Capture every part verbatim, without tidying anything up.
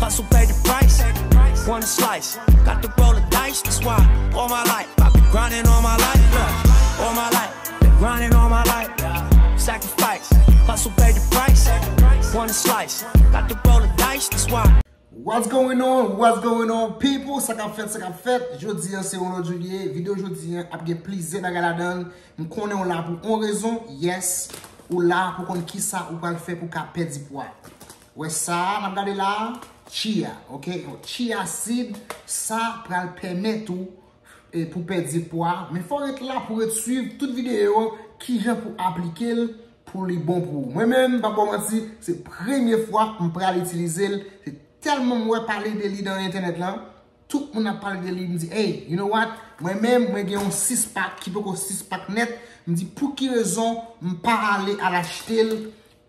Hustle pay the price. Wanna slice. Got to roll the dice. That's why all my life I've been grinding all my life. Look, all my life been grinding all my life. Sacrifice. Hustle pay the price. Wanna slice. Got to roll the dice. That's why. What's going on? What's going on, people? Sa k ap fèt, sa k ap fèt. Jodi a se yon lòt jou li ye. Videyo jodi a ap gen plizyè bagay ladan l. M konnen w la pou yon rezon. Yes, ou la pou konn kisa ou pral fè pou ka pèdi pwa. Wè sa a n ap gade la a? Chia, ok? Chia seed, sa pral pèmèt ou e pou pèdi pwa. Men fò w ret la pou w ret swiv tout videyo yo, kijan pou aplike l pou li bon pou ou. Mwen menm, m p ap ba w manti, se premye fwa m pral itilize l. Se tèlman m wè pale de li nan entènèt lan, tout moun ap pale de li, m di, hey, you know what? Mwen menm, mwen gen yon sis pak ki poko sis pak nèt. M di, pou ki rezon m pa ale al achte l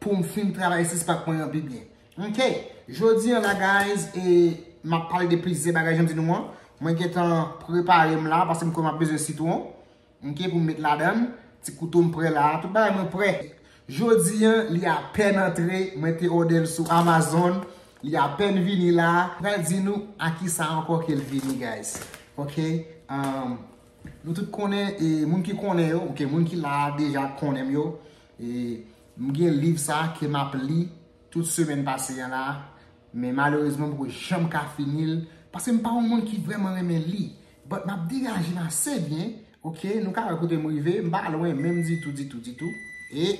pou m fin travay sis pak mwen an pi byen? Ok, jodi a la, guys, e m ap pale de plizyè bagay, jan m di nou an. Mwen gentan prepare m la, paske m kwè m ap bezwen sitwon. Ok, pou m met ladan l. Ti kouto m prè la, tout bagay mwen prè. Jodi a, li apèn antre, mwen te òdè l sou Amazon. Li apèn vini la. M pral di nou a kisa ankò ke l vini, guys. Ok, um, nou tout konnen, e moun ki konnen yo, ok, moun ki la a deja konnen m yo. E m gen liv sa ke m ap li tout semèn pase an la. Men malerezman, m poko janm ka fini l. Paske m pa yon moun ki vrèman renmen li. But m ap degaje m ase byen. Ok, nou ka wè kote m rive. M pa lwen menm ditou, ditou, ditou. E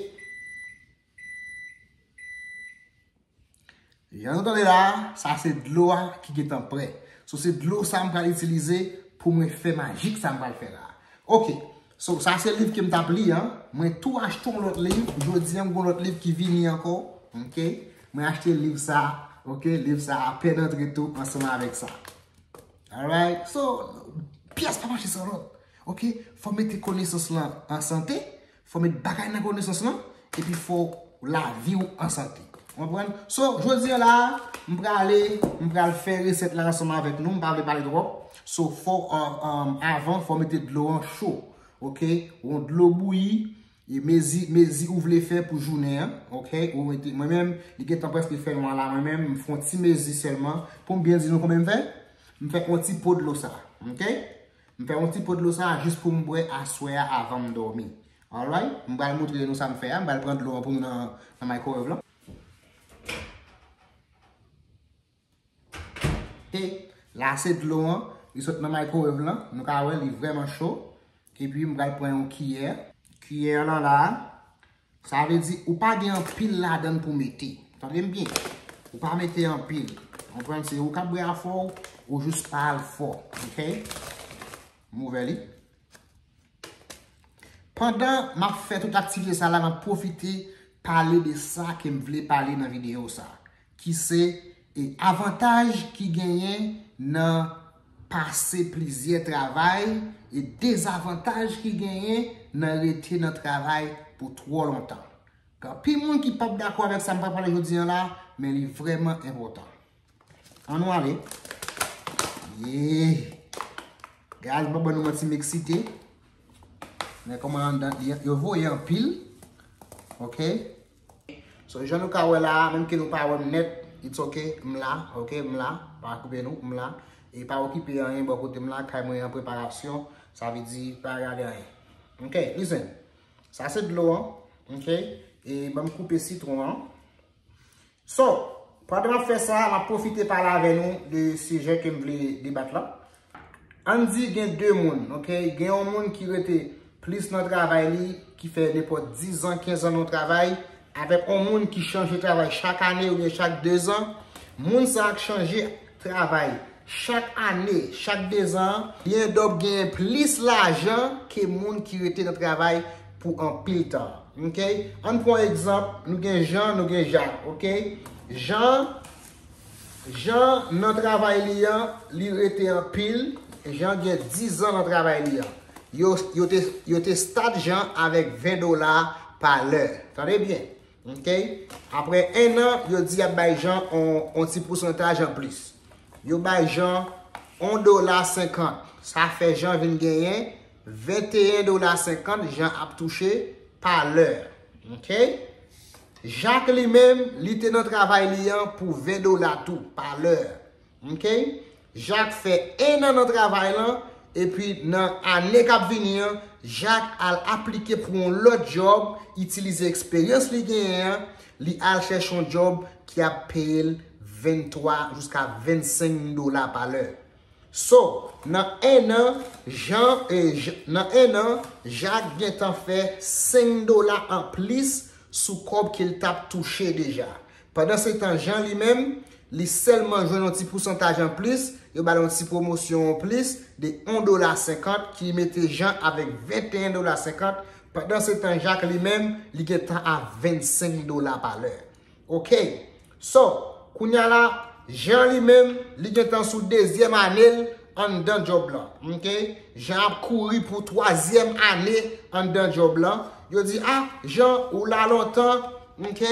jan nou tande la a, sa se dlo a ki gentan prè. So, se dlo sa m pral itilize pou mwen fè majik sa m pral fè la a. Ok, so, sa se liv ke m t ap li an. Mwen tou achte yon lòt liv. Jodi a, m gen yon lòt liv ki vini ankò. Ok, mwen achte liv sa. Ok, liv sa apèn antre tou ansanm avèk sa. Alright, so, pyès pa mache san lòt. Ok, fò mete konesans lan an sante, fò met bagay nan konesans lan, epi fò lavi w an sante. Ou konprann? So, jodi a la, m prale, m pral fè resèt la ansanm avèk nou, m pa vle pale twòp. So, fò, um, um, avan, fò mete dlo an cho. Ok, yon dlo bouyi, e mezi, mezi ou vle fè pou jounen an, ok? Ou mete, mwen menm, li gentan prèske fè nwa la, mwen menm, m fè yon ti mezi sèlman. Pou m byen di nou konbyen m fè, m fè yon ti po dlo sa, ok? M fè yon ti po dlo sa jis pou m bwè aswè a avan m dòmi. Alright? M pral montre nou sa m fè a, m pral pran dlo an pou nou nan, nan microwave lan. E la se dlo an, li sot nan microwave lan, nou ka wè li vrèman cho. Epi m pral pran yon kiyè. Kiyè lan la, sa vle di ou pa gen anpil ladan l pou mete. Tande m byen. Ou pa mete anpil. Konprann, se ou k ap bwè afè w, ou jis pa al fò. Ok? M ouvè li. Pandan m ap fè tout aktivite sa la, m ap pwofite pale de sa ke m vle pale nan videyo sa, ki se, e, avantaj ki genyen nan pase plizyè travay e dezavantaj ki genyen nan rete nan travay pou twò lontan. Gen anpil moun ki p ap dakò avèk sa m pral pale jodi a la, men li vrèman enpòtan. Ann nou ale. Yeah. Guys, m p ap ban nou manti, m eksite. Men kòman anndan, yo voye anpil. Ok. So, jan nou ka wè la, menm ke nou pa wè m nèt, it's ok, m la, ok, m la, pa koupe nou, m la. E pa okipe anyen bò kote m la, kay mwen an preparasyon, sa vle di pa gade anyen. Ok, listen. Sa se dlo an, ok? E ban m koupe sitwon an. So, pandan m ap fè sa, m ap pwofite pale avè nou de sijè ke m vle debat la. Ann di gen de moun, ok? Gen yon moun ki rete plis nan travay li, ki fè nenpòt diz an, kenz an nan yon travay, avèk yon moun ki chanje travay chak ane oubyen chak dezan. Moun sa a k chanje travay chak ane, chak dezan, li end up genyen plis lajan ke moun ki rete nan travay pou anpil tan. Ok? Ann pran yon egzanp, nou gen Jan, nou gen Jak, ok? Jan, Jan nan travay li an, li rete anpil, Jan gen diz an nan travay li an. Yo, yo te, yo te start Jan avèk ven dola pa lè. Tande byen. Ok? Apre en an, yo di y ap bay Jan on, on ti pousantaj anplis. Yo bay Jan on dola senkant. Sa fè Jan vin genyen venteyen dola senkant Jan ap touche pa lè. Ok? Jak li menm, li te nan travay li an pou ven dola tou pa lè. Ok? Jak fè en an nan travay lan, epi nan ane k ap vini an, Jak al aplike pou yon lòt djòb, itilize eksperyans li genyen an, li al chèche yon djòb ki ap peye l venntwa jiska vennsenk dola pa lè. So, nan en an, Jan, e, J- nan en an, Jak gentan fè senk dola anplis sou kòb ke l t ap touche deja. Pandan se tan, Jan li menm, li sèlman jwenn yon ti pousantaj anplis, yo ba l yon ti pwomosyon anplis de yon dola senkant ki mete Jan avèk venteyen dola senkant. Pandan se tan, Jak li menm, li gentan a vennsenk dola pa lè. Ok. So, kounye a la, Jan li menm, li gentan sou dezyèm ane l anndan djòb lan. Ok? Jan ap kouri pou twazyèm ane anndan djòb lan. Yo di, ah, Jan, ou la lontan. Ok?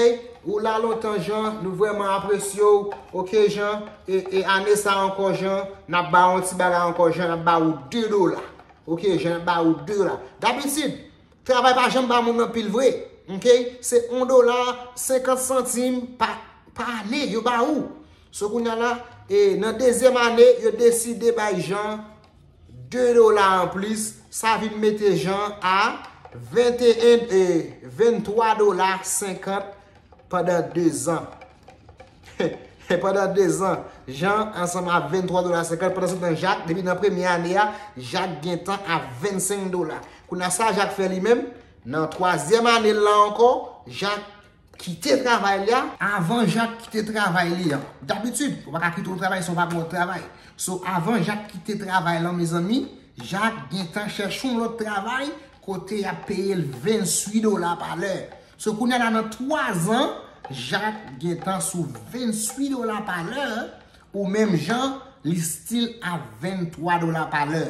Ou la lontan, Jan. Nou vrèman apresye w. Ok, Jan. E, e ane sa ankò, Jan. N ap ba w yon ti bagay ankò, Jan. N ap ba w de dola. Ok, Jan, n ap ba w de dola. Dabitid, travay pa janm ba moun anpil vre. Ok? Se yon dola senkant santim pa, pa ane yo ba ou. So kounye a la, e nan dezyèm ane, yo deside bay Jan de dola anplis. Sa vin mete Jan a venteyen, e venntwa dola senkant pandan de zan. Pandan de zan, Jan ansanm a venntwa dola senkant. Pandan se tan, Jak, depi nan premye ane a, Jak gentan a vennsenk dola. Kounye a sa Jak fè li menm, nan twazyèm ane l la ankò, Jak kite travay li a. Avan Jak kite travay li an, dabitid, ou pa ka kite yon travay san w pa gen yon travay. So, avan Jak kite travay lan, mezanmi, Jak gentan chèche yon lòt travay kote y ap peye l venntuit dola pa lè. So, kounye a la, nan twa zan, Jak gentan sou venntuit dola pa lè, ou menm Jan, li still a venntwa dola pa lè.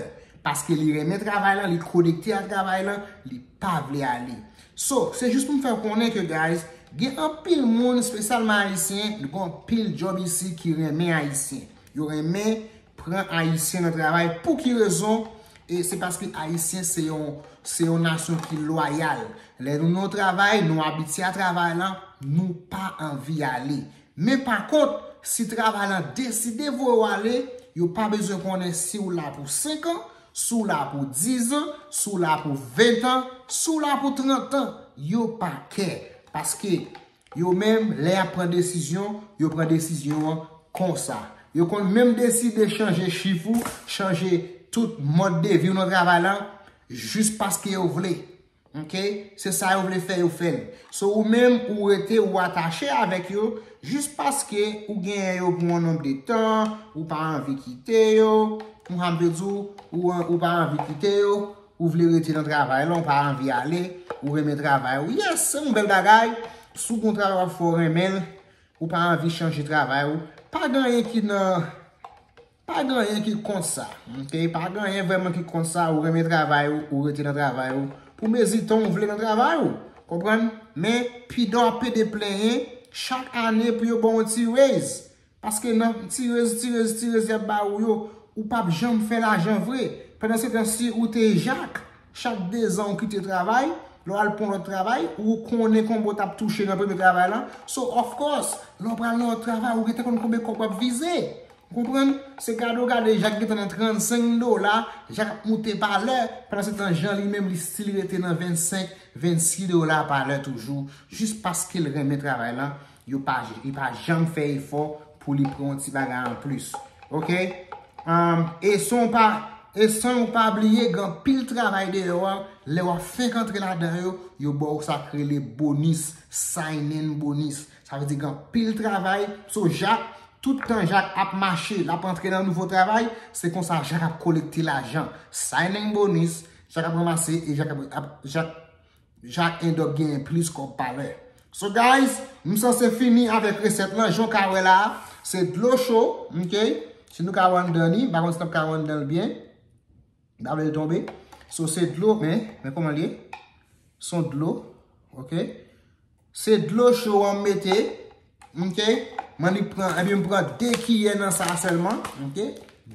Paske li renmen travay lan, li konekte ak travay lan, li pa vle ale. So, se jis pou m fè w konnen ke, guys, gen anpil moun, espesyalman Ayisyen, gen anpil djòb isi ki renmen Ayisyen. Yo renmen pran Ayisyen nan travay. Pou ki rezon? E se paske Ayisyen se yon, se yon nasyon ki lwayal. Lè nou nan yon travay, nou abitye a travay lan, nou pa anvi ale. Men pa kont, si travay lan deside voye w ale, yo pa bezwen konnen si w la pou senk an, si w la pou diz an, si w la pou ven an, si w la pou trant an. Yo pa kè. Paske yo menm, lè y ap pran desizyon, yo pran desizyon an konsa. Yo konn menm deside chanje chif ou, chanje tout mòd de vi w nan travay lan, jis paske yo vle. Ok? Se sa yo vle fè, yo fè l. So, ou menm, ou rete, ou atache avèk yo, jis paske ou genyen yo pou yon nonb de tan, ou pa anvi kite yo, ou, sa m vle di w, ou, ou pa anvi kite yo, ou vle rete nan travay lan, ou pa anvi ale, ou renmen travay ou. Yes, se yon bèl bagay. Si w gen yon travay w ap fè, w renmen l, ou pa anvi chanje travay ou. Pa gen anyen ki nan, pa gen anyen ki kont sa. Ok? Pa gen anyen vrèman ki kont sa. Ou renmen travay ou, ou rete nan travay ou. Pou mezi tan ou vle nan travay ou. Konprann? Men, pidon ap pede plenyen chak ane pou yo ba w yon ti raise. Paske nan ti raise, ti raise, ti raise y ap ba ou yo, ou p ap janm fè lajan vre. Pandan se tan, si ou te Jak, chak de zan ou kite travay, lè w al pran lòt travay, ou konnen konbyen w t ap touche nan premye travay lan. So, of course, lè w pral nan lòt travay, ou gentan konn konbyen kòb w ap vize. Ou konprann? Se gade w gade, Jak gentan nan trannsenk dola, Jak ap moute pa lè, pandan se tan, Jan li menm, li still rete nan vennsenk, vennsis dola pa lè toujou, jis paske l renmen travay lan. Yo pa, li pa janm fè efò pou li pran yon ti bagay anplis. Ok? Um, e san w pa, e san w pa bliye, gen anpil travay deyò a, lè w ap fenk antre ladan yo, yo ba w sa k rele bonis, sign-in bonis. Sa vle di gen anpil travay. So, Jak, tout tan Jak ap mache, l ap antre nan nouvo travay, se konsa Jak ap kolekte lajan. Sign-in bonis, Jak ap ranmase e Jak ap, ap, Jak Jak end up genyen plis kòb pa lè. So, guys, m sanse fini avèk resèt lan. Jan w ka wè la, se dlo cho, ok? Si nou ka wè anndan li, m pa konn si n ap ka wè anndan l byen. M pa vle l tonbe. So, se dlo, men, men kòman l ye? Se yon dlo, ok? Se dlo cho an m mete, ok? M annik pran, ebyen, m pran de kiyè nan sa sèlman, ok?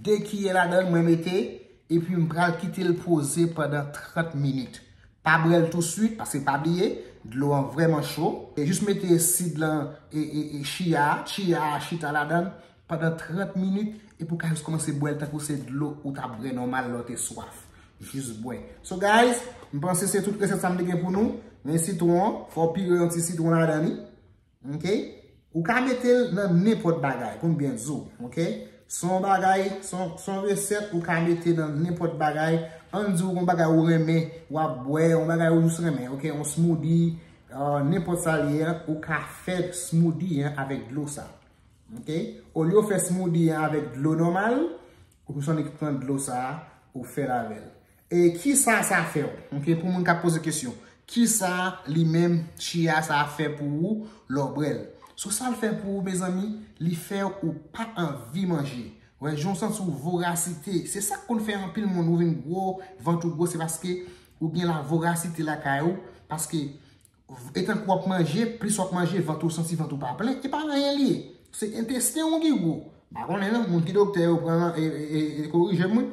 De kiyè ladan l, mwen mete, epi m pral kite l poze pandan trant minit. Pa bwè l touswit, paske pa bliye, Dlo an vrèman cho. E jis mete sid lan e, e, e chia, chia a chita ladan pandan trant minit epi w ka jis kòmanse bwè l tankou se dlo ou t ap bwè nòmal lè w te swaf. Jis bwè. So guys, m panse se tout resèt sa m te gen pou nou. Men sitwon, fò w pire yon ti sitwon ladan li. Ok? Ou ka mete l nan nenpòt bagay, pou m byen di w, ok? Se yon bagay, se yon, se yon resèt ou ka mete nan nenpòt bagay. Ann di w gon bagay ou renmen, w ap bwè, yon bagay ou jis renmen, ok? Yon smoothie, euh, nenpòt sa l ye a, ou ka fè smoothie an avèk dlo sa. Ok? Olye w fè smoothie an avèk dlo nòmal, ou jis annik pran dlo sa a, ou fè l avè l. E kisa sa fè w? Ok, pou moun k ap poze kesyon, kisa li menm chia sa a fè pou ou lè w bwè l? So sa l fè pou ou, mezanmi, li fè ou pa anvi manje. Wè, jan w santi w vorasite. Se sa k konn fè anpil moun ou vin gwo, vant ou gwo, se paske ou gen la vorasite lakay ou, paske etan w ap manje, plis w ap manje, vant ou santi vant ou pa plen, e pa anyen li ye. Se entesten ou ki gwo. M pa konnen non, moun ki doktè yo pran e, e, e, e korije m wi.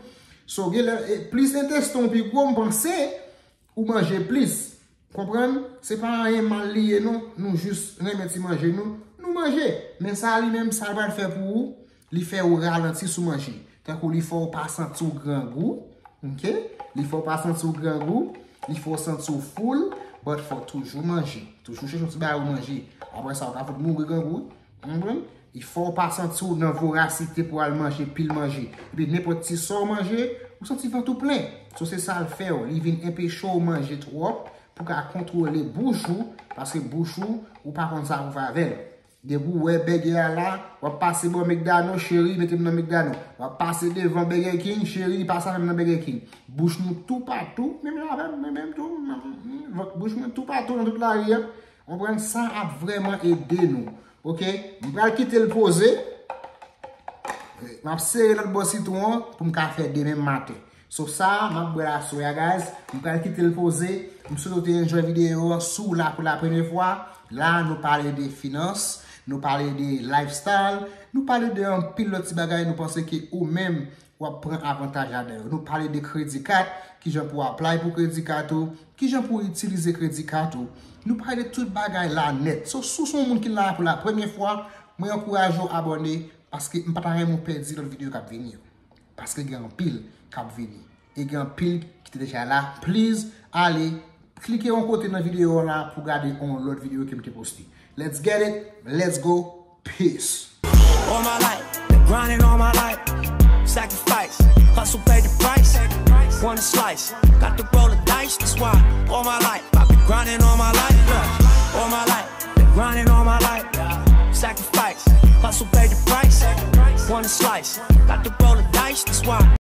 So gen lè, e, plis entesten ou pi gwo, m panse ou manje plis. Konprann? Se pa anyen mal li ye non, nou jis renmen ti manje nou, nou manje. Men sa li menm, sa l pral fè pou ou, li fè ou ralanti sou manje. Tankou li fè w pa santi w grangou, ok? Li fè w pa santi w grangou, li fè w santi w full, but fò w toujou manje. Toujou chèche yon ti bagay ou manje. Apre sa, ou ka fout mouri grangou, wi. Konprann? Li fè w pa santi w nan vorasite pou al manje, pil manje. Epi nenpòt ti sa w manje, ou santi vant ou plen. So se sa l fè w, li vin enpeche w manje twòp pou ka kontwole bouch ou, paske bouch ou, ou pa konn sa pou fè avè l. Depi w wè bègè a la, w ap pase bò McDonald, cheri, mete m nan McDonald. W ap pase devan Burger King, cheri, pase avè m nan Burger King. Bouch nou toupatou, menm jan avè m, menm, menm tou, m, m, m, bouch mwen toupatou nan tout lari a. Konprann, sa ap vrèman ede nou. Ok? M pral kite l poze. M ap sere lòt bò sitwon an pou m ka fè demen maten. So sa, m ap bwè l aswè a, guys. M pral kite l poze. M swete w te enjoy videyo an. Si w la pou la premye fwa, la nou pale de finans, nou pale de lifestyle, nou pale de anpil lòt ti bagay nou panse ke ou menm w ap pran avantaj ladan yo. Nou pale de kredi kat, kijan pou w apply pou kredi kat ou, kijan pou w itilize kredi kat ou. Nou pale de tout bagay la nèt. So, si w se yon moun ki la pou la premye fwa, mwen ankouraje w abòne, paske m pa ta renmen w pèdi lòt videyo k ap vini yo. Paske gen anpil k ap vini. E gen anpil ki te deja la. Please, ale klike yon kote nan videyo an la pou gade yon lòt videyo ke m te poste. Let's get it, let's go, peace. All my life, been grinding all my life. Sacrifice, hustle, pay the price. Wanna slice, got to roll the dice. That's why all my life I've been grinding all my life. Yeah. All my life, been grinding all my life. Yeah. Sacrifice, hustle, pay the price. Wanna slice, got to roll the dice. That's why.